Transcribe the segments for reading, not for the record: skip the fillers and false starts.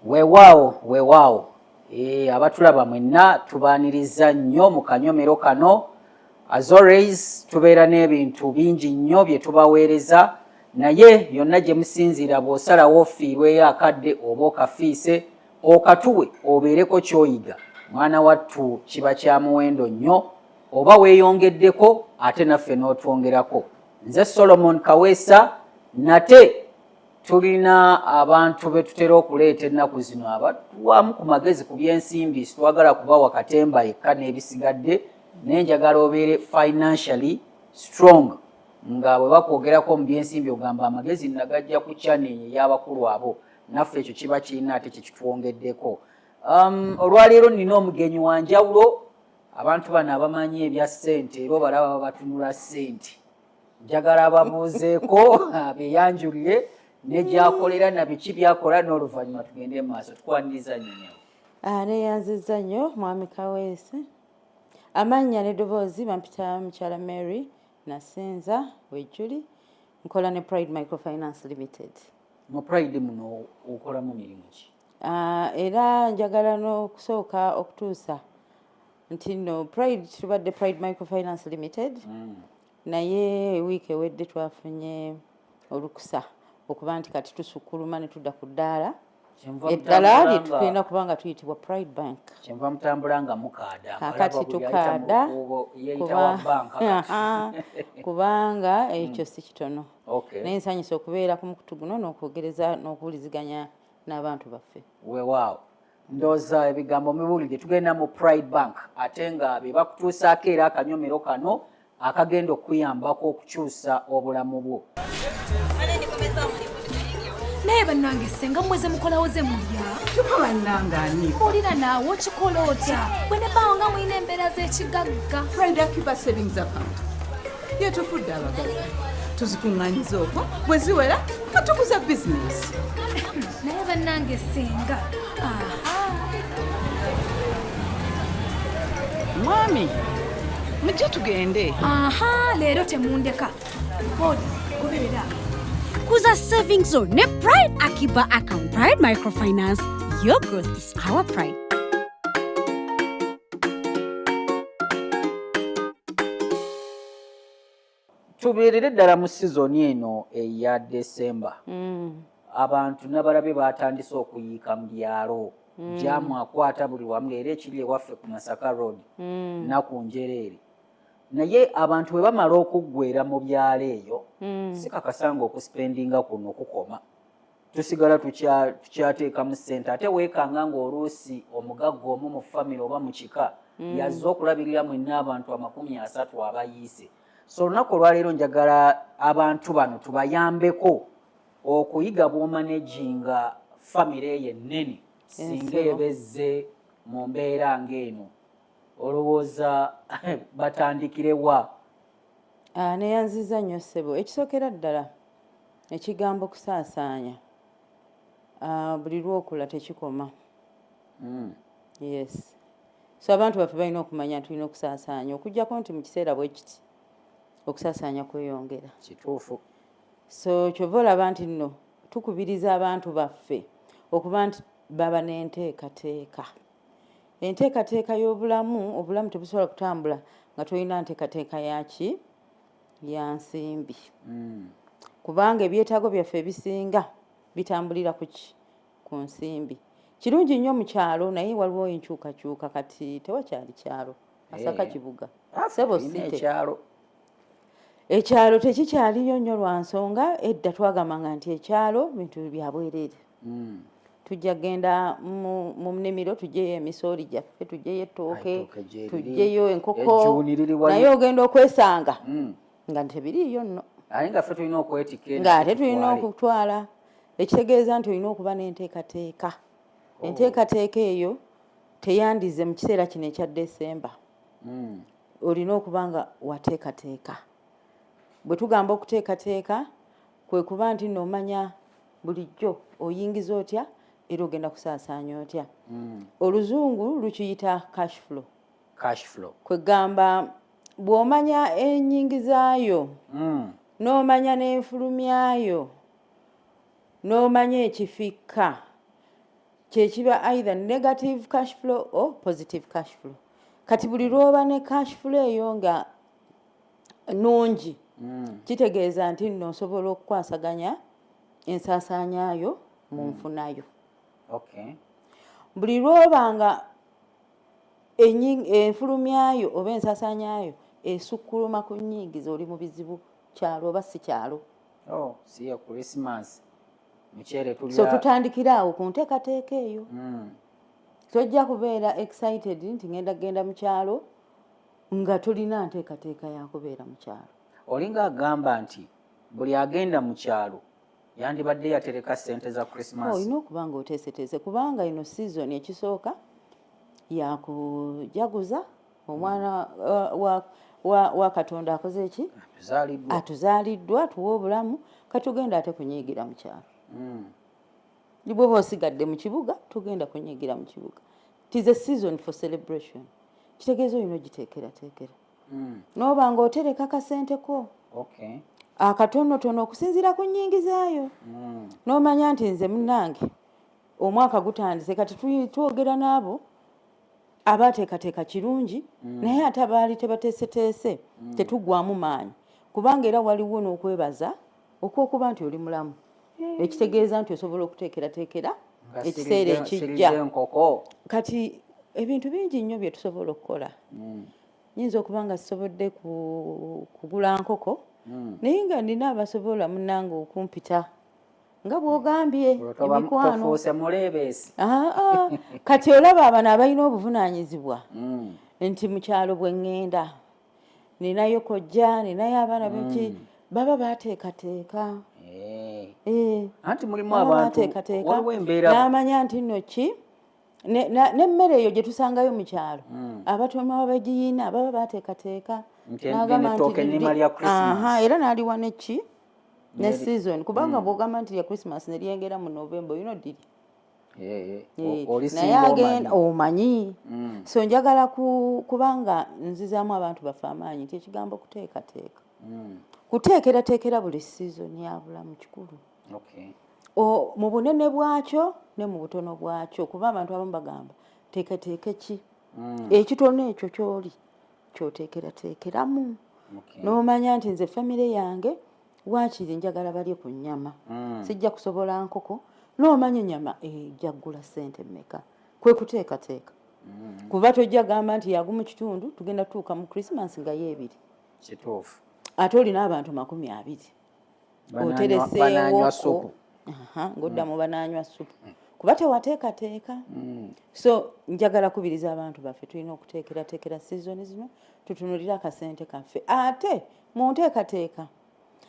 Weewaawo weewaawo e, abatulaba mwenna tubaaniriza nnyo mu kanyomero kano. As always tubeera n'ebintu bingi nnyo bye tubaweereza, naye yonna gye musinziira bw'osalawo ofiirweyo akadde oba okafiise okatuwe obeereko ky'oyiga, mwana wattu kiba kya muwendo nnyo, oba weeyongeddeko ate naffe n'otwongerako. Nze Solomon Kaweesa, nate tulina abantu be tutera okuleeta ennaku zino abatuwamu ku magezi ku by'ensimbi. Sitwagala kubawa katemba yekka n'ebisigadde, naye njagala obeere financially strong, nga bwe bakwogerako mu by'ensimbi ogamba amagezi nagajja ku channel ey'abakulu abo. Naffe ekyo kiba kirina ate kyekitwongeddeko. Olwaleero nina omugenyi wa njawulo. Abantu bano abamanyi ebya ssente era obalaba babatunula ssente. Njagala ababuuzeeko, abeyanjulire ne gyakolera na biki byakola, n'oluvannyuma tugende mu maaso. Tukwaniriza nnyo. Ah, neyanzizza nnyo, Mwami Kaweesi. Amannya n'eddoboozi bampita Mukyala Mary Nasinza Wejjuli, nkola ne Pride Microfinance Limited. Mu Pride muno okolamu mirimu ki? Ah, era njagala n'okusooka okutuusa nti nno Pride, tubadde Pride Microfinance Limited, naye wiiki ewedde twafunye olukusa okuba nti kati tusukkuluma ne tudda ku ddaala Kyenva eddala mutambula lye tugenda kuba nga tuyitibwa Pride Bank. Kyenva mutambula nga mukaada. Kakati tukaada. Yeeyita wa banka kati. Kubanga ekyo si kitono. Naye nsanyusa okubeera ku mukutu guno n'okwogereza n'okuwuliziganya n'abantu baffe. Weewaawo, ndowooza ebigambo mubiwulidde. Tugenda mu Pride Bank, ate nga be bakutuusaako era akanyomero kano akagenda okukuyambako okukyusa obulamu bwo. Naye bannange, senga mweze mukolawo ze mulya. Kyokka bannange, ani? Mpulira naawe okikola otya bwe ne bbaawo nga mulina embeera z'ekigagga? Pride Akiba Savings Account yetufudde abagagga. Tuzikuŋŋanyiza okwo, bwe ziwera nga tukuza bizinesi. Naye bannange, senga, aha. Mwami, mujje tugende. Aha, leero temundeka bodi goberera. Kuza Savings Zone ne Pride Akiba Account. Pride Microfinance, your growth is our pride. Tubeerere ddala mu sizoni eno eya Desemba. Abantu nabalabye batandise okuyiika mu byalo. Jam akwata buli wamu leero, ekiri ewaffe ku Masaka Road naku njereere. Naye abantu bwe bamala okuggwera mu byalo eyo, sikakasanga okuspendinga kuno kukoma, tusigala tukyateekamu ssente. Ate weekanga ng'oluusi omugagga omu mu famire oba mu kika yazze okulabirira mwenna abantu 30 abayiise. So olunaku olwaleero njagala abantu bano tubayambeko okuyiga bw'omanaginga famire eyo ennene singa Ensibo. ebezze mu mbeera ng'eno. Olowooza batandikirewa? Ah, neyanziza nnyo, ssebo. Ekisookera ddala, ekigambo kusaasaanya, ah, buli lwokula tekikoma. Yes, so abantu baffe balina okumanya nti tulina okusaasaanya, okugjako nti mu kiseera bwe kiti okusaasaanya kweyongera. So kyova olaba nti nno tukubiriza abantu baffe okuba nti baba n'enteekateeka, enteekateeka y'obulamu. Obulamu tebusobola kutambula nga tolina nteekateeka yaki ya nsimbi, kubanga ebyetaago byaffe ebisinga bitambulira ku ki? Ku nsimbi. Kirungi nnyo mu kyalo, naye waliwo enkyukakyuka. Kati tewakyali kyalo, Masaka kibuga. Sebo, tulina site ekyalo. Ekyalo tekikyaliyo nnyo lwa nsonga edda twagambanga nti ekyalo bintu bya bwereere. Tujja genda mu nnimiro, tugyeyo emisooli gyaffe, tugyeyo ettooke, Ettooke gyeriri, tugyeyo enkoko. Ejjuuni liri wali. Naye ogenda okwesanga nga tebiriiyo nno. Naye nga ffe tulina okwetikka eno. Ng'ate tulina tutwale. okutwala. Ekitegeeza nti olina okuba n'enteekateeka. Enteekateeka eyo teyandize mu kiseera kino ekya Desemba. Olina okuba nga wateekateeka. Bwe tugamba okuteekateeka, kwe kuba nti nno omanya bulijjo oyingiza otya era ogenda kusaasaanya otya. Oluzungu lukiyita cash flow. Cash flow. Kwegamba bw'omanya enyingizaayo, n'omanya n'enfulumyayo, n'omanya ekifikka. Kyekiba either negative cash flow or positive cash flow. Kati buli lwoba ne cash flow eyo nga nungi, kitegeeza nti nno osobola okukwasaganya ensaasaanyayo mu nfunayo. Buli lwoba nga enfulumyayo oba ensaasaanyayo esukkuluma ku nnyingiza, oli mu bizibu, kyalo oba si kyalo. Oh, si ya Christmas mukyere tulya. So tutandikira awo ku nteekateeka eyo. Tojja kubeera excited nti ngenda kugenda mu kyalo nga tolina nteekateeka yakubeera mu kyalo. Olinga agamba nti buli agenda mu kyalo yandibadde yatereka ssente za Christmas. Olina okuba nga oteeseteese, kubanga ino season ekisooka yakujaguza omwana wa Katonda akoze eki? Atuzaaliddwa. Atuzaaliddwa, tuwa obulamu. Katugenda ate kunyiigira mu kyalo. Bwoba osigadde mu kibuga, tugenda kunyiigira mu kibuga. It is a season for celebration. Kitegeeza olina ogiteekerateekera, n'oba nga otereka kasente ko akatonotono okusinziira ku nnyingizaayo, n'omanya nti nze munnange omwaka gutandise kati. Twogera n'abo abateekateeka kirungi, naye ate abaali tebateeseteese, tetuggwamu maanyi, kubanga era waliwo n'okwebaza okwokuba nti oli mulamu, ekitegeeza nti osobola okuteekerateekera Nga ekiseera ekijja. Siridde enkoko. Kati ebintu bingi nnyo bye tusobola okukola. Nyinza okuba nga sisobodde kugula nkoko, naye nga nina abasobola munnange okumpita nga bw'ogambye emikwano. Tofuuse muleebeesi. Ah, ah. Kati olaba abano abalina obuvunaanyizibwa nti mu kyalo bwe ŋŋenda ninayo kojja, ninayo abaana beki, baba bateekateeka. Eh. Anti mulimu baba abantu bateekateeka. Waliwo embeera N'amanya nti nno ki n'emmere eyo gye tusangayo mu kyalo, abatono abagiyina baba bateekateeka. Nti N'agamba nti ettooke ennima lya Christmas. Aha, era n'aliwa neki ne season, kubanga bw'ogamba nti lya Christmas ne lyengera mu November, olina oddirya. Eh, olisinga. Naye agenda omanyi. Omanyi. So njagala kubanga nzizaamu abantu baffe amaanyi nti ekigambo kuteekateeka, kuteekerateekera buli season ya bulamu kikulu. Mu bunene bwakyo ne mu butono bwakyo, kuba abantu abamu bagamba teekateeke ki, ekitono ekyo kyoli kyoteekerateekeramu, n'omanya nti nze famire yange waakiri njagala balye ku nnyama, sijja kusobola nkoko, n'omanya ennyama ejja kugula ssente mmeka. Kwe kuteekateeka, kuba tojja gamba nti yagu mu kitundu tugenda tutuuka mu Christmas nga yeebiri, ate olina abantu 20. Bananywa Otereseewoko supu. Aha, ng'oddamu banaanywa supu kuba tewateekateeka. So njagala kubiriza abantu baffe, tulina okuteekerateekera sizoni zino, tutunulire akasente kaffe. Ate mu nteekateeka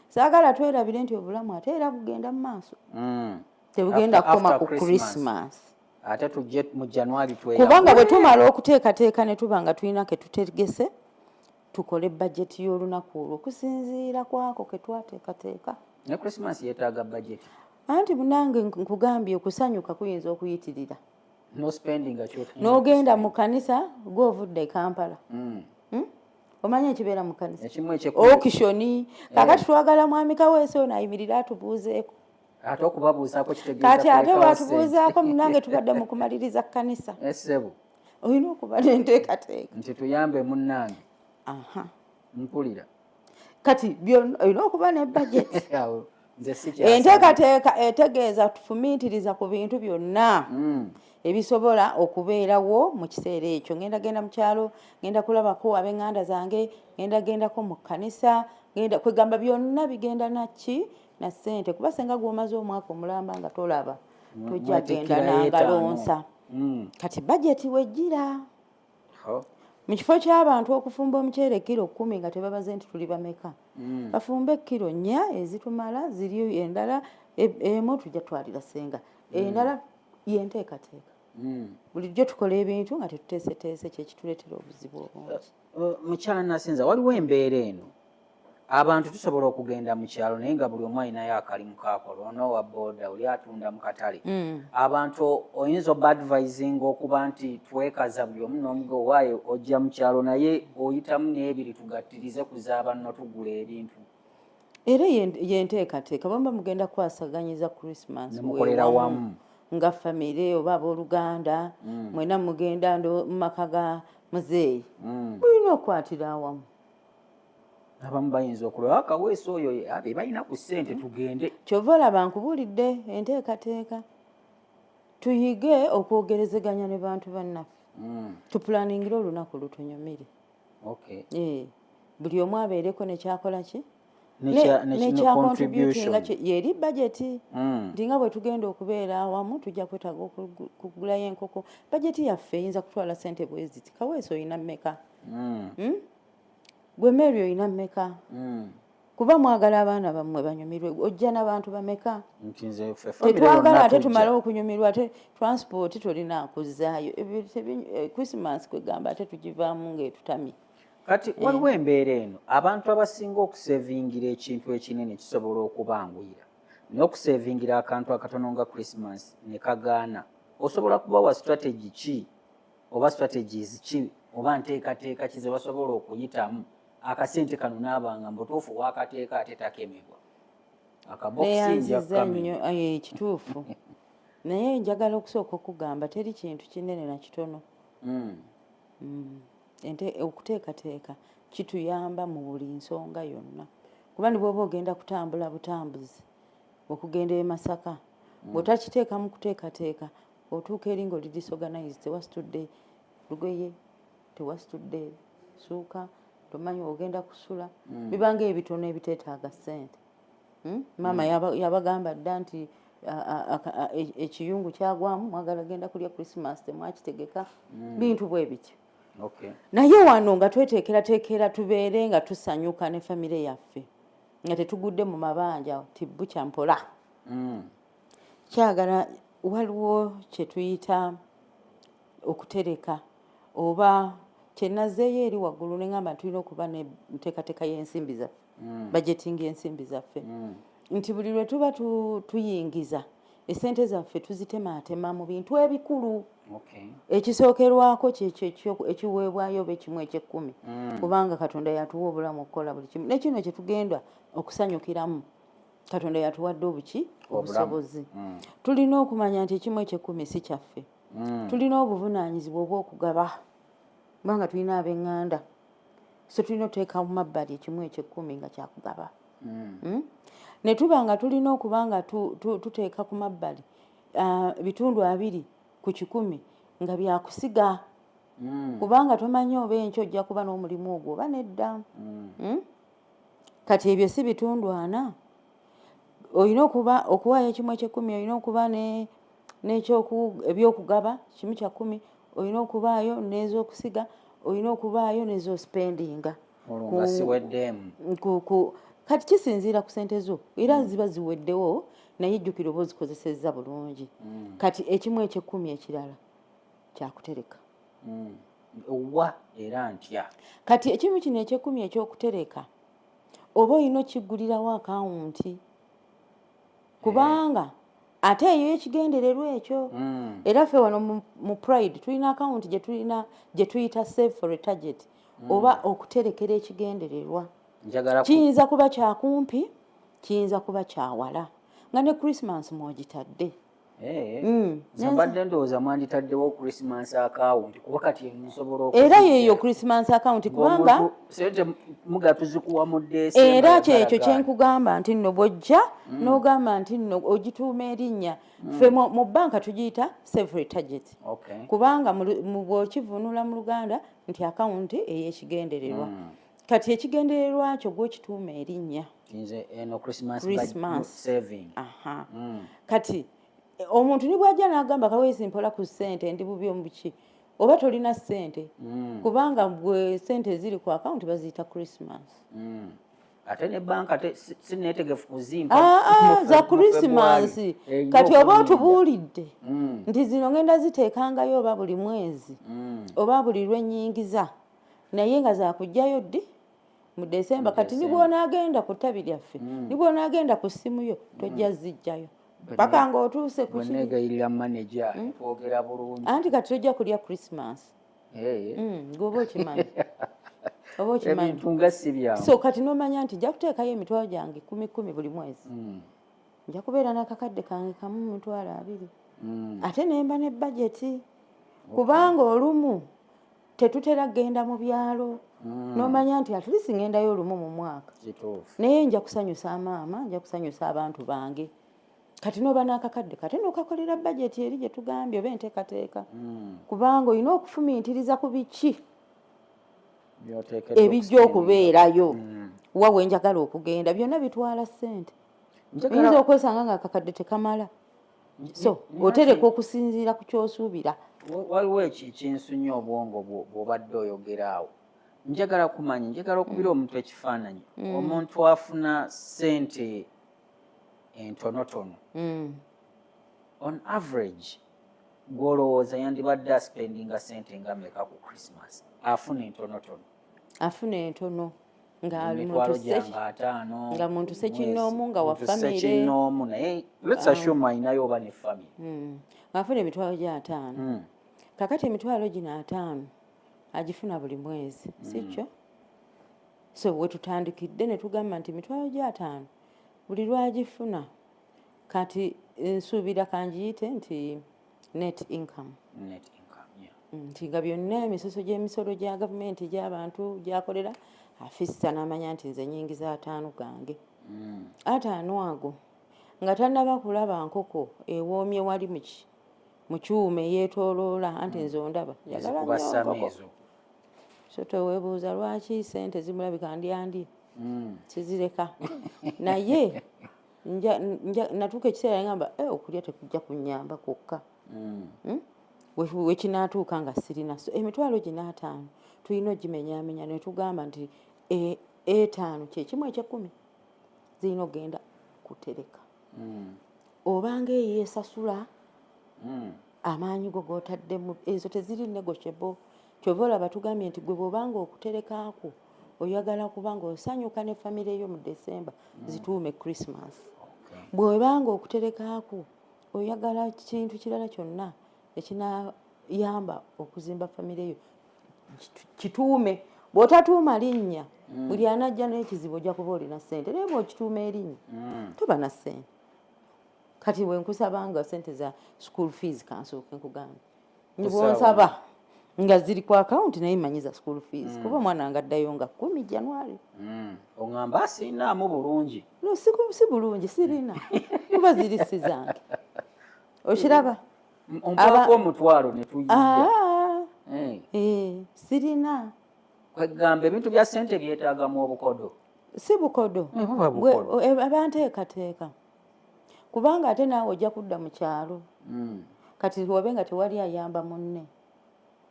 saagala twerabire nti obulamu ate era bugenda mu maaso, tebugenda kukoma After ku Christmas. Christmas. Ate tujje mu January. Kubanga bwe tumala okuteekateeka ne tuba nga tulina ke tutegese, tukole bajeti y'olunaku olwo okusinziira kwako ke twateekateeka. Ne Christmas yeetaaga budget. Anti munange nkugambye, okusanyuka kuyinza okuyitirira. No spending kyotugenda. N'ogenda mu kanisa gw'ovudde e Kampala. Omanyi ekibeera mu kanisa? Ekimu ekyekumi. Auction. Kakati twagala mwami Kaweesi ono ayimirire atubuuzeeko. Ate okubabuuzaako kitegeeza Kati ate kulekawo bwatubuuzaako, munange tubadde mu kumaliriza kkanisa. ssente. Essebo. Olina okuba n'enteekateeka. Nti tuyambe munnange. Aha. Mpulira. Kati byonna olina okuba ne budget. Awo nze sikyasaba. Enteekateeka etegeeza tufumiitiriza ku bintu byonna ebisobola okubeerawo mu kiseera ekyo. Ngenda genda mu kyalo, ngenda kulabako ab'eŋŋanda zange, ngenda gendako mu kkanisa, ngenda kwegamba byonna bigenda naki na ssente, kuba senga gw'omaze omwaka omulamba nga tolaba, tojja genda Mwetikkirayo nangalonsa. etaano. Kati bajeti wejjira Ho. mu kifo ky'abantu okufumba omuceere kilo 10 nga tebabaze nti tuli bameka, bafumbe kilo 4 ezitumala, ziri endala emu tujja twalira senga, endala yenteekateeka. Bulijjo tukola ebintu nga tetuteeseteese, kyekituleetera obuzibu obungi. Mukyala Nasinza, waliwo embeera eno, abantu tusobola okugenda mu kyalo naye nga buli omu alinayo akalimu kakola, ono wa booda, oli atunda mu katale. Abantu oyinza oba advising okuba nti twekaza buli omu n'omugo waayo ojja mu kyalo naye oyitamu n'ebiri tugattirize kuzaaba nno tugula ebintu? Era yenteekateeka bamba mugenda kukwasaganyiza Christmas Ne mukolera weewamu. Wamu. Nga famire oba abooluganda, mwena mugenda mu maka ga muzeeyi, mulina okukwatira awamu. Abamu bayinza okulaba Kaweesi oyo abe balina ku ssente, tugende. Kyova olaba nkubuulidde enteekateeka, tuyige okwogerezeganya ne bantu bannaffe, tupulaningire olunaku lutunyumire. Eh, buli omu abeereko nekyakola ki, nekyacontributinga yeri budget, nti nga bwe tugenda okubeera awamu tujja kwetaaga okugulayo enkoko, budget yaffe eyinza kutwala sente bweziti. Kaweesi olina mmeka? Gwe Mary olina mmeka? Kuba mwagala abaana bammwe banyumirwe, ojja n'abantu bameka? Nti nze ffe family Tetwagala yonna ate tujja. tumale okunyumirwa, ate transport tolina kuzzaayo. Ebyo Christmas kwegamba ate tugivaamu ng'etutamye. Kati waliwo embeera eno, abantu abasinga okusevingira ekintu ekinene kisobola okubanguyira, naye okusevingira akantu akatono nga Christmas ne kagaana. Osobola kubawa strategy ki oba strategies ki oba nteekateeka ki ze basobola okuyitamu akasente kano naabanga mu butuufu wakateeka ate takemebwa akabokisi? Nja Neyanziza kukamenya. nnyo. Kituufu, naye njagala okusooka okugamba teri kintu kinene na kitono. Okuteekateeka kituyamba mu buli nsonga yonna, kuba ne bw'oba ogenda kutambula butambuzi okugenda e Masaka, bw'otakiteeka mu kuteekateeka, otuuka eri ng'oli disorganized, tewasitudde lugoye, tewasitudde suuka, tomanyi ogenda kusula. Bibanga ebitono ebiteetaaga ssente. Maama yabagamba dda nti ekiyungu kyagwamu, mwagala genda kulya Christmas, temwakitegeka. Bintu bwe bityo. Naye wano nga tweteekerateekera tubeere nga tusanyuka ne famire yaffe, nga tetugudde mu mabanja tibukya mpola. Kyagala waliwo kye tuyita okutereka, oba kyenazzeeyo eri waggulu ne ŋŋamba nti tulina okuba n'enteekateeka y'ensimbi zaffe, budgeting y'ensimbi zaffe, nti buli lwe tuba tuyingiza esente zaffe tuzitemaatema mu bintu ebikulu. Ekisookerwako kyekyo ekiweebwayo oba ekimu ekyekkumi, kubanga Katonda yatuwa obulamu okukola buli kimu, ne kino kye tugenda okusanyukiramu Katonda yatuwadde obuki? Obulamu. Obusobozi. Tulina okumanya nti ekimu ekyekkumi si kyaffe, tulina obuvunaanyizibwa obw'okugaba, kubanga tulina ab'eŋŋanda, so tulina otuteeka mu mabbali ekimu ekyekkumi nga kyakugaba. Ne tuba nga tulina okuba nga tuteeka ku mabbali 20% nga byakusiga, kubanga tomanyi oba enkya ojja kuba n'omulimu ogwo oba nedda. Kati ebyo si 40? Olina okuba okuwaayo ekimu ekyekkumi, olina okuba ebyokugaba 1/10, olina okubaayo n'ez'okusiga, olina okubaayo n'ez'ospendinga. Olwo nga siweddeemu. Kati kisinziira ku sente zo, era ziba ziweddewo, naye jjukira oba ozikozesezza bulungi. Kati ekimu ekyekkumi ekirala kyakutereka. Wa era ntya? Kati ekimu kino ekyekkumi ekyokutereka oba olina okiggulirawo akawunti, kubanga ate eyo ekigendererwa ekyo. Era ffe wano mu Pride tulina akawunti gye tulina gye tuyita Save for a Target, oba okuterekera ekigendererwa. Njagala Kiyinza kuba kyakumpi, kiyinza kuba kyawala, nga ne Christmas mwogitadde. Nze mbadde ndowooza mwanditaddewo Christmas account, kuba kati nsobola Era yeeyo Christmas account, kubanga Ng'omuntu sente muga tuzikuwa mu December. Era yagala kyekyo gaana. Kyenkugamba nti nno bw'ojja n'ogamba nti nno ogituuma erinnya, ffe mu banka tugiyita Save for a Target, kubanga bw'okivvuunula mu Luganda nti akawunti ey'ekigendererwa. Kati ekigendererwa kyo gw'okituuma erinnya. Nze eno Christmas, Christmas. Saving. Aha. Kati omuntu ni bw'ajja n'agamba, "Kaweesi, mpola ku ssente, ndi bubi omuki," oba tolina ssente, kubanga bwe ssente eziri ku akawunti baziyita Christmas. Ate ne banka si neetegefu kuzimpa Ah, ah, za mu Christmas. February. Erina Kati oba okulinda. otubuulidde nti zino ngenda ziteekangayo oba buli mwezi oba buli lwennyingiza, naye nga zakugjayo ddi? Mu Desemba. Kati ni December. bw'onaagenda ku ttabi lyaffe, ni bw'onaagenda ku ssimu yo, tojja zijjayo paka ng'otuuse ku Bwe kiri. neegayirira manager, twogera bulungi. Anti kati tojja kulya Christmas. Gwe oba okimanyi, oba okimanyi. Ebintu nga si byangu. So kati n'omanya nti nja kuteekayo emitwalo gyange 10 10 buli mwezi, nja kubeera n'akakadde kange kamu mu 20,000. Ate nemba ne bajeti, kubanga olumu tetutera kugenda mu byalo, n'omanya nti at least ngendayo olumu mu mwaka, naye nja kusanyusa maama, nja kusanyusa abantu bange. Kati noba n'akakadde kate nokakolera bajeti eri gye tugambye oba enteekateeka, kubanga olina okufumiitiriza ku biki By'oteekeddwa ebijja okubeerayo, wa wenjagala okugenda. Byonna bitwala ssente. Oyinza okwesanga nga akakadde tekamala, so otereka okusinziira ku kyosuubira. Waliwo ekinsunya obwongo bw'obadde oyogera awo. Njagala kumanya, njagala okubira omuntu ekifaananyi. Omuntu afuna ssente entonotono, on average gw'olowooza yandibadde aspendinga ssente nga meka ku Christmas, afuna entonotono? Afuna entono nga emitwalo muntu gyange 50 nga muntu sekinnoomu, nga wa muntu famire. Sekinnoomu, naye let's assume ayinayo oba ne family. Ng'afuna emitwalo gya 50. Kakati emitwalo gino 50 agifuna buli mwezi, si kyo? So wetutandikidde ne tugamba nti emitwalo gya 50 buli lwagifuna, kati nsuubira kangiyite nti net income, Net income, yeah. Nti nga byonna emisoso gy'emisolo gya gavumenti gy'abantu gyakolera afissa, n'amanya nti nze nyingiza 50 gange. 50 ago nga tannaba kulaba nkoko ewoomye wali muki mu kyuma eyeetooloola, anti nze ondaba njagala Ezikuba nnyo nkoko. Samiizo. So teweebuuza lwaki sente zimulabika ndyandi, sizireka, naye natuuka ekiseera ngamba, "Eh, okulya tekujja kunnyamba kwokka." Wekinaatuuka nga sirina. So emitwalo gino 50 tulina ogimenyaamenya ne tugamba nti 50 kyekimu ekyekumi zirina okugenda kutereka, obanga eyeesasula amaanyi go g'otaddemu. Ezo teziri negotiable. Kyova olaba tugambye nti gwe bw'obanga okuterekaako oyagala kubanga osanyuka ne famire yo mu December, zituume Christmas. Bw'obanga okuterekaako oyagala kintu kirala kyonna ekinayamba okuzimba famire yo, kituume. Bw'otatuuma linnya, buli anajja n'ekizibu ojja kuba olina ssente, naye bw'okituuma erinnya, toba na ssente. Kati bwe nkusabanga ssente za school fees, kansooke nkugambe, bwonsaba nga ziri ku akawunti, naye manyi za school fees, kuba omwana nga addayo nga 10 January. Oŋŋamba siinaamu bulungi. No, si bulungi, sirina, kuba ziri si zange, okiraba? Ompaako 10,000 ne tuyijja. Ah, Eh, eh, sirina. Kwegamba ebintu bya ssente byetaagamu obukodo. Si bukodo. Eh, buba bukodo. Abanteekateeka, kubanga ate naawe ojja kudda mu kyalo. Kati wabe nga tewali ayamba munne,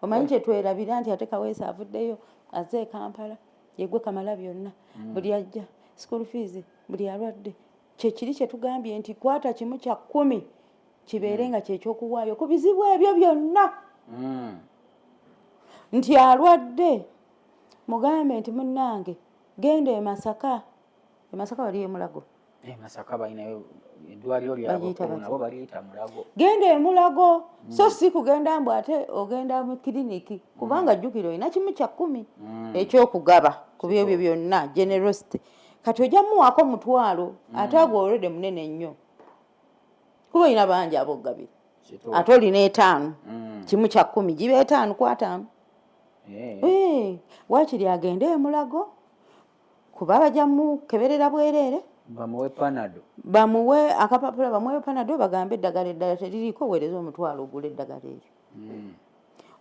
omanyi kyetwerabira nti ate Kaweesa avuddeyo azze e Kampala, yegwe kamala byonna, buli ajja school fees, buli alwadde. Kyekiri kyetugambye nti kwata kimu kya kkumi kibeere nga kyekyokuwaayo ku bizibu ebyo byonna. Nti alwadde, mugambe nti munnange genda e Masaka. E Masaka waliyo Emulago. Eh, Masaka balinayo eddwaliro lyabwe. Bagiyita batya? Nabo baliyita Mulago. Genda Emulago, so si kugenda mbu ate ogenda mu kiriniki, kubanga jjukira olina kimu kya kkumi ekyokugaba ku byebyo byonna. Generosity, kati ojja muwaako 10,000, ate agwo olwedde munene nnyo, kuba olina bangi ab'okugabira. Ate olina 50, kimu kya kkumi giba 50 ku 50. Eh, Eh, waakiri agende Emulago, kuba bajja mukeberera bwereere. Bamuwe Panado. Bamuwe akapapula, bamuwe Panado, bagambe eddagala eddala teririiko, weereza 10,000 ogula eddagala eryo.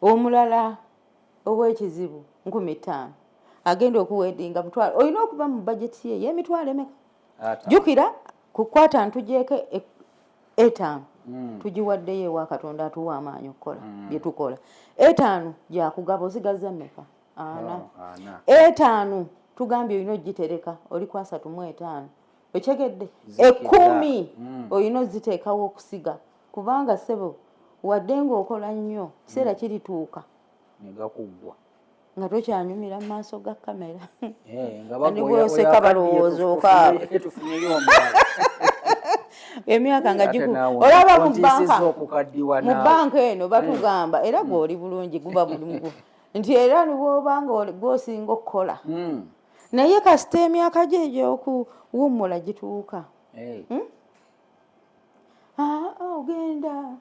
Omulala ow'ekizibu 5,000, agenda okuweddinga 10,000, olina okuba mu bajeti ye y'emitwalo emeka? 50. Jjukira kukwata ntugyeko 50 tugiwaddeyo ewa Katonda atuwa amaanyi okukola bye tukola. 50 gyakugaba, osigazza mmeka? 40. Oh, 40. 50 tugambye olina ogitereka, oli ku 35, okyegedde? Zikidda. 10 olina oziteekawo okusiga, kubanga ssebo, wadde ng'okola nnyo, kiseera kirituuka ne gakuggwa nga tokyanyumira mu maaso ga kamera. Eh, nga Ne bagoya- bw'oseka oyo balowooza akaddiye okaaba. Tufunyeyo omulala. Emyaka nga Ate giku naawe olaba mu ontiisizza banka okukaddiwa mu naawe. banka eno batugamba, era gw'oli bulungi, guba buli mugu nti era nibwobanga gw'osinga okukola, naye kasita emyaka gye egy'okuwummula gituuka, Eh, Ah, ogenda.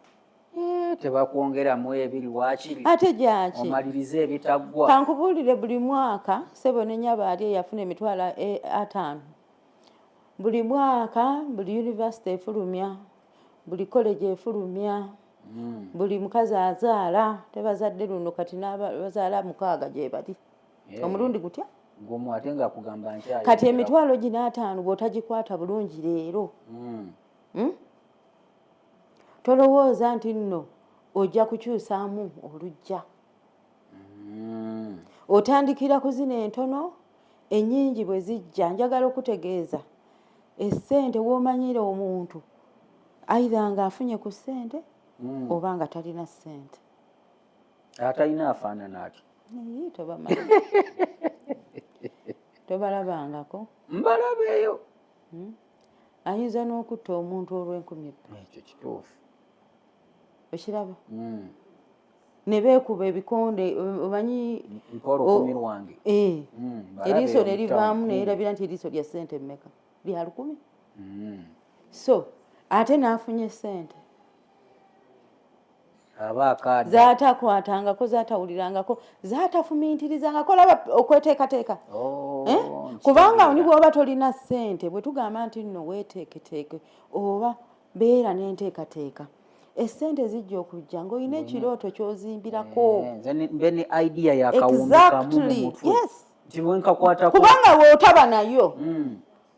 Tebakwongeramu ebiri waakiri Ate gyaki? Omalirize ebitaggwa. Kankubuulire, buli mwaka, ssebo ne nnyabo ali eyafuna emitwalo 50, buli mwaka buli yunivasite efulumya, buli college efulumya, buli mukazi azaala, tebazadde luno, kati n'abazaala mukaaga gye bali. Omulundi gutya? Gumu, ate nga kugamba nti Kati emitwalo gino 50 bw'otagikwata bulungi leero, Tolowooza nti nno ojja kukyusaamu olujja. Otandikira ku zino entono, ennyingi bwe zijja. Njagala okutegeeza, essente w'omanyira omuntu either ng'afunye ku ssente oba nga talina ssente. Atalina afaanana ati? Naye tobamanyi, tobalabangako. Mbalabeeyo. Ayinza n'okutta omuntu olw'enkumi 2. Ekyo kituufu. Okiraba? Ne beekuba ebikonde, omanyi. Mpa 100 lwange. Mbalabe Eriiso eyo ne mu livaamu, town. Neyerabira nti eriiso lya ssente mmeka, lya 1,000. So ate n'afunye ssente Aba akaada. Zaatakwatangako, zaatawulirangako, zaatafumintirizangako. Laba okweteekateeka. Oh, Eh? Kubanga ni bw'oba tolina ssente, bwe tugamba nti nno weeteeketeeke oba beera n'enteekateeka, essente zijja okujja ng'olina ekirooto ky'ozimbirako. Eh, nze mbe ne idea ya kawumbi kamu mu mutwe. Nti bwe nkakwatako. Kubanga bw'otaba nayo,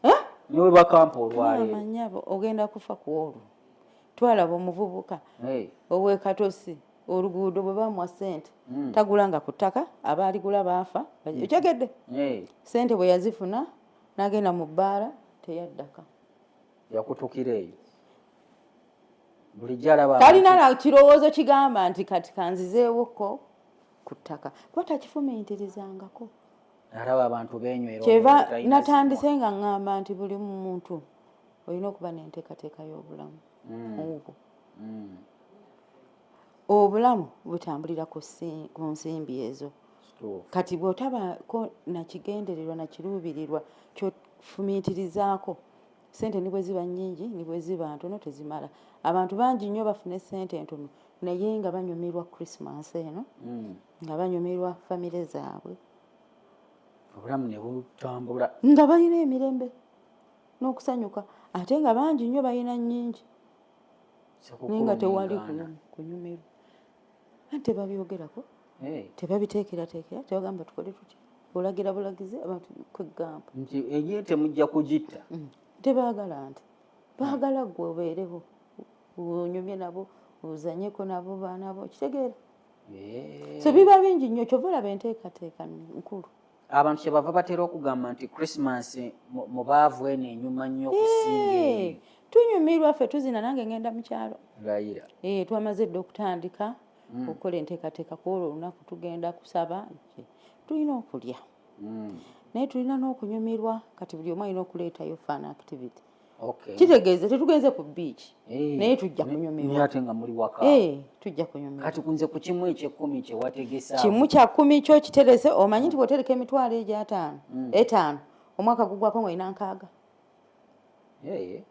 Eh? Ne bwe bakampa olwaleero. Manyabo, ogenda kufa ku olwo. Twalaba omuvubuka ow'e Katosi, oluguudo bwe bamuwa ssente, tagulanga ku ttaka, abaaligula baafa. Okyegedde? Ssente bwe yazifuna n'agenda mu bbaala, teyaddaka. Yakutukira eyo bulijjo alaba. Talina na kirowoozo kigamba nti kati kanzizeewoko ku ttaka, kuba takifumiintirizangako. Alaba abantu benywera. Kyeva Omwenge talina. Natandise nga ŋŋamba nti buli muntu olina okuba n'enteekateeka y'obulamu obwo. Obulamu butambulira ku nsimbi ezo. Kati bw'otabako nakigendererwa nakiruubirirwa kyofumiitirizaako, sente ni bwe ziba nnyingi ni bwe ziba ntono tezimala. Abantu bangi nnyo bafuna esente entono naye nga banyumirwa Christmas eno, nga banyumirwa famire zaabwe. Obulamu ne butambula. Nga balina emirembe n'okusanyuka, ate nga bangi nnyo balina nnyingi naye nga tewali kunyumirwa, anti tebabyogerako, tebabiteekerateekera, tebagamba tukole tutya. Olagira bulagizi abantu kwegamba. Nti eye temujja kugitta. Tebaagala, nti baagala gwe obeerewo onyumye nabo, ozanyeko nabo, baana bo, kitegeera? So biba bingi nnyo, kyova olaba enteekateeka nkulu. Abantu kyebava batera okugamba nti Christmas mu baavu eno enyuma nnyo okusinga eri. Tunyumirwa ffe, tuzina, nange ngenda mu kyalo. Layira. Twamaze dda okutandika okukola enteekateeka ku olwo olunaku. Tugenda kusaba, tulina okulya, naye tulina n'okunyumirwa. Kati buli omu alina okuleetayo fun activity. Kitegeeza tetugenze ku beach, naye tujja kunyumirwa. Naye ate nga muli waka. Tujja kunyumirwa. Kati kunze ku kimu ekyekumi kyewategesa. 1/10 kyo kiterese. Omanyi nti bw'otereka emitwalo egyo 50 etaano, omwaka gugwako ng'olina 60.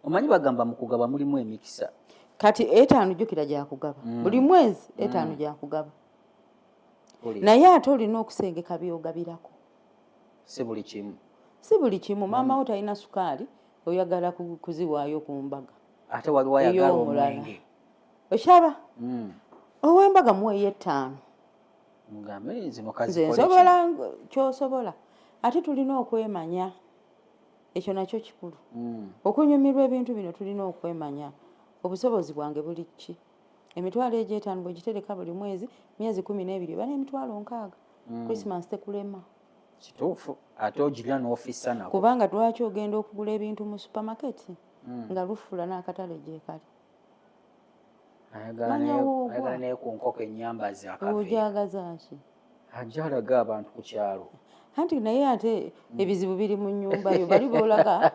Omanyi bagamba mu kugaba mulimu emikisa. Kati 50 jjukira gyakugaba buli mwezi, 50 gyakugaba, naye ate olina okusengeka byogabirako. Si buli kimu. Si buli kimu. Maama wo talina sukaali, oyagala kuziwaayo ku mbaga Ate waliwo ayagala ey'omulala. omwenge. Okyaba ow'embaga muweeyo 5. Mugambe zino Nze kazikole. nsobola kyosobola. Ate tulina okwemanya, ekyo nakyo kikulu. Okunyumirwa ebintu bino tulina okwemanya, obusobozi bwange buli ki? Emitwalo egyo 50 bwe gitereka buli mwezi, myezi 12 oba n'emitwalo 60, Christmas tekulema. Kituufu, ate ogirya n'ofissa nako. Kubanga lwaki ogenda okugula ebintu mu supermarket nga lufula n'akatale gyekali? Ayagala Manya woogwa. Ayagala naye ku nkoko ennyambazi akaveera. Ojagaza ki? Ajja alaga abantu ku kyalo. Anti naye ate ebizibu biri mu nnyumba yo. Bali boolaga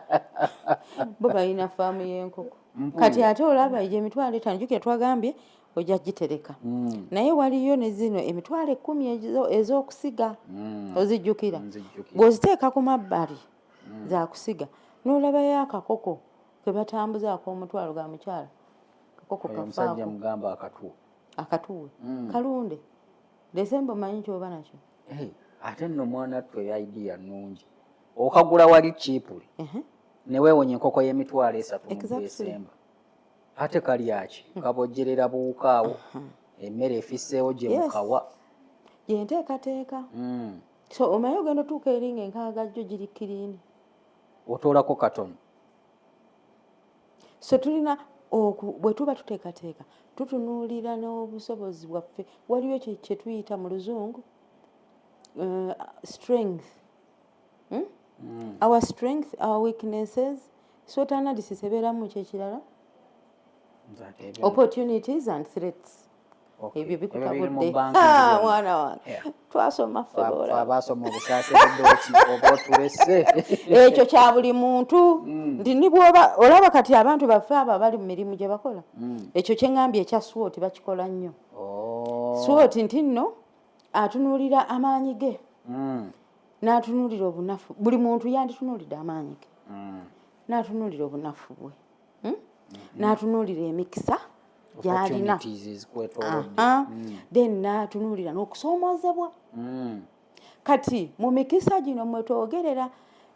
bo balina faamu y'enkoko. Kati ate olaba egyo emitwalo 50, jjukira twagambye ojja gitereka, naye waliyo ne zino emitwalo 10 ez'okusiga, ozijjukira? Nzijjukira. Bw'oziteeka ku mabbali zakusiga, n'olabayo akakoko ke batambuza ak'omutwalo ga mukyala. Koko Oyo omusajja kafaako mugamba akatuwa. Akatuwe kalunde Desemba, omanyi kyoba nakyo. Hey, ate nno mwana twe, idea nnungi. Okagula wali cheaply neweewonya enkoko y'emitwalo 3 mu Desemba. Ate kalyaki? Kabojjerera buwuka awo, emmere efisseewo gye mukawa. Gyenteekateeka. So omanyi ogenda otuuka eri nga enkaaga jjo giri clean. Otoolako katono. So tulina bwe tuba tuteekateeka, tutunuulira n'obusobozi bwaffe. Waliwo kye tuyita mu Luzungu strength, Our strength, our weaknesses. SWOT analysis ebeeramu kyekirala, Nze ate ebyo- opportunities and threats. Okay. Ebyo Ebyo biri mu bikutabudde. banking Ah, byonna. mwana wange, twasoma ffe. Ffe Bw'olaba. abaasoma obusaaseredooti oba otulese. Ekyo kya buli muntu, nti ni bwoba olaba kati abantu baffe abo abali mu mirimu gye bakola, ekyo kyeŋŋambye ekya SWOT bakikola nnyo. Oh. SWOT nti nno atunuulira amaanyi ge, n'atunuulira obunafu. Buli muntu yanditunuulidde amaanyi ge, n'atunuulira obunafu bwe, N'atunuulira emikisa gy'alina. Opportunities ezikwetoolodde. Aha. Then n'atunuulira n'okusoomoozebwa. Kati mu mikisa gino mwe twogerera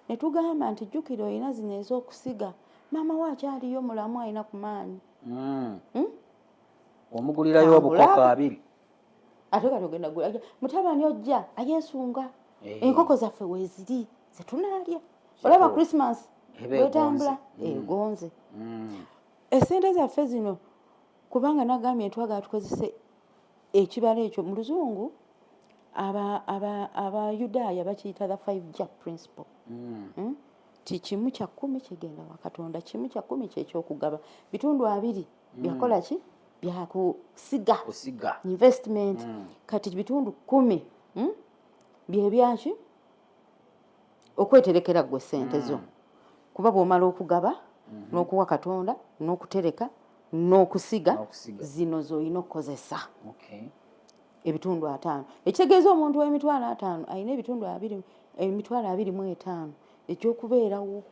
ne tugamba nti jjukira olina zino ez'okusiga, maama we akyaliyo mulamu, alina ku maanyi. Omugulirayo obukoko 20. Ate kati ogenda gula mutabani ojja ayeesunga. Enkoko zaffe weeziri zetunaalya, olaba Christmas Eba bwetambula. egonze. Egonze. Esente zaffe zino, kubanga nagambye ntwagala tukozese ekibalo ekyo mu Luzungu Abayudaaya bakiyita the five jar principle. Ti 1/10 kigenda wa Katonda, 1/10 kyekyokugaba, bitundu 20 byakola ki? Byakusiga. Kusiga. Investment. Kati bitundu 10, Byebyaki? Okweterekera gwe sente zo, kuba bw'omala okugaba n'okuwa Katonda n'okutereka n'okusiga, N'okusiga. zino z'olina okukozesa. Ebitundu 50, ekitegeeza omuntu w'emitwalo 50 alina ebitundu 20, emitwalo 25 ekyokubeerawo.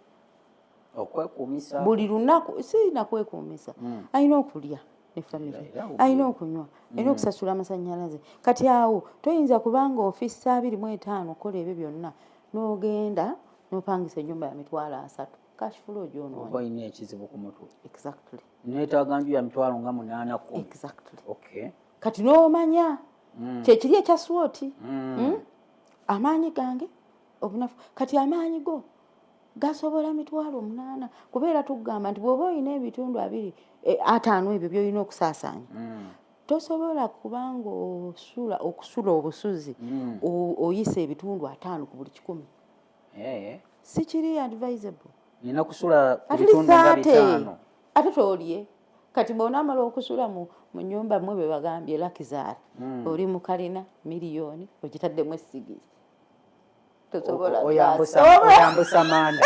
Okwekuumisa. Buli lunaku, sirina kwekuumisa, alina okulya ne famire, Era era alina okunywa, alina okusasula amasanyalaze. Kati awo toyinza kubanga ofissa 25 okukola ebyo byonna, n'ogenda n'opangisa ennyumba ya 300,000, cash flow Oba gyonoonya. olina ekizibu ku mutwe. Exactly. Neetaaga nju ya mitwalo nga 8, 10. Exactly. Kati n'omanya kyekiri ekya SWOT. Amaanyi gange, obunafu. Kati amaanyi go gasobola 800,000, kubeera tugamba nti bw'oba olina ebitundu 20, 50 ebyo byolina okusaasaanya, tosobola kubanga osula okusula obusuzi oyisa ebitundu 50 ku buli 100. Si kiri advisable. Nina kusula ku At bitundu nga least 5. Ate tolye. Kati bw'onaamala okusula mu nyumba mwe bwe bagambye luxury, oli mu kalina miliyoni ogitaddemu essigiri, tosobola. Oyambusa manda.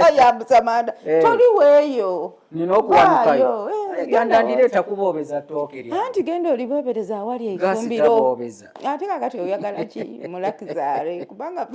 Oyambusa manda. Toli weeyo. Nina okuwanukayo. Vaayo, ganda genda. Ndireeta kuboobeza ttooke lyange. Anti genda olibobereza awali Gaasi efumbiro. taboobeza. Ate kakati oyagala ki mu luxury? Kubanga